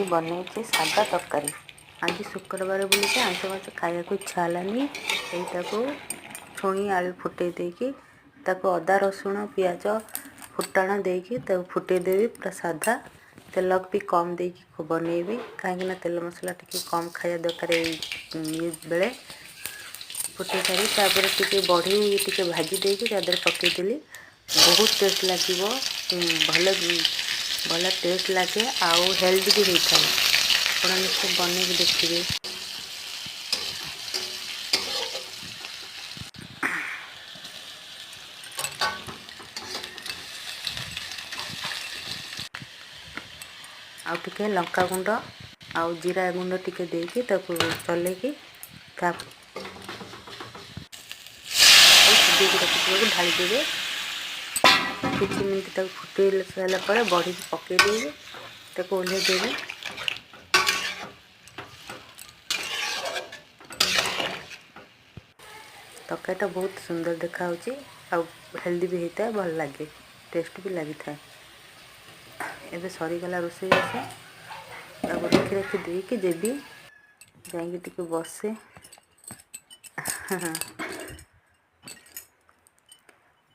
ଆଜି ବନେଇଛି ସାଦା ତରକାରୀ। ଆଜି ଶୁକ୍ରବାର ବୋଲିକି ଆଇଁଷ ମାଛ ଖାଇବାକୁ ଇଚ୍ଛା ହେଲାନି। ଏଇଟାକୁ ଛୁଇଁ ଆଳୁ ଫୁଟେଇ ଦେଇକି ତାକୁ ଅଦା ରସୁଣ ପିଆଜ ଫୁଟଣ ଦେଇକି ତାକୁ ଫୁଟେଇ ଦେବି। ପୁରା ସାଧା, ତେଲ ବି କମ୍ ଦେଇକି ବନେଇବି, କାହିଁକିନା ତେଲ ମସଲା ଟିକେ କମ୍ ଖାଇବା ଦରକାର ଏଇ ବେଳେ। ଫୁଟେଇ ସାରି ତାପରେ ଟିକେ ବଢ଼ି ଟିକେ ଭାଜି ଦେଇକି ତା ଦେହରେ ପକେଇଦେଲି। ବହୁତ ଟେଷ୍ଟ ଲାଗିବ, ଭଲ ଭଲ ଟେଷ୍ଟ ଲାଗେ ଆଉ ହେଲ୍ଦି ବି ହେଇଥାଏ। ଆପଣ ନିଶ୍ଚୟ ବନେଇକି ଦେଖିବେ। ଆଉ ଟିକେ ଲଙ୍କା ଗୁଣ୍ଡ ଆଉ ଜିରା ଗୁଣ୍ଡ ଟିକେ ଦେଇକି ତାକୁ ଚଲେଇକି ତାପରେ ସିଝେଇକି ରଖିଥିବାକୁ ଢାଳିଦେବେ। କିଛି ମିନିଟ୍ ତାକୁ ଫୁଟେଇ ସାରିଲା ପରେ ବଢ଼ିକି ପକେଇ ଦେଇକି ତାକୁ ଓହ୍ଲେଇ ଦେବେ। ତରକାରୀଟା ବହୁତ ସୁନ୍ଦର ଦେଖାହେଉଛି ଆଉ ହେଲ୍ଦି ବି ହେଇଥାଏ, ଭଲ ଲାଗେ, ଟେଷ୍ଟ ବି ଲାଗିଥାଏ। ଏବେ ସରିଗଲା ରୋଷେଇବାସ। ତାକୁ ରଖି ରଖି ଦେଇକି ଦେବି, ଯାଇକି ଟିକେ ବସେ।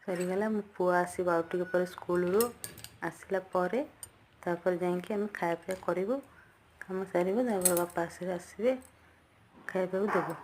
ସରିଗଲା। ମୋ ପୁଅ ଆସିବ ଆଉ ଟିକେ ପରେ ସ୍କୁଲରୁ। ଆସିଲା ପରେ ତାପରେ ଯାଇକି ଆମେ ଖାଇବା ପିଇବା କରିବୁ, କାମ ସାରିବୁ। ତାପରେ ବାପା ଆସିବେ, ଆସିବେ ଖାଇବାକୁ ଦେବୁ।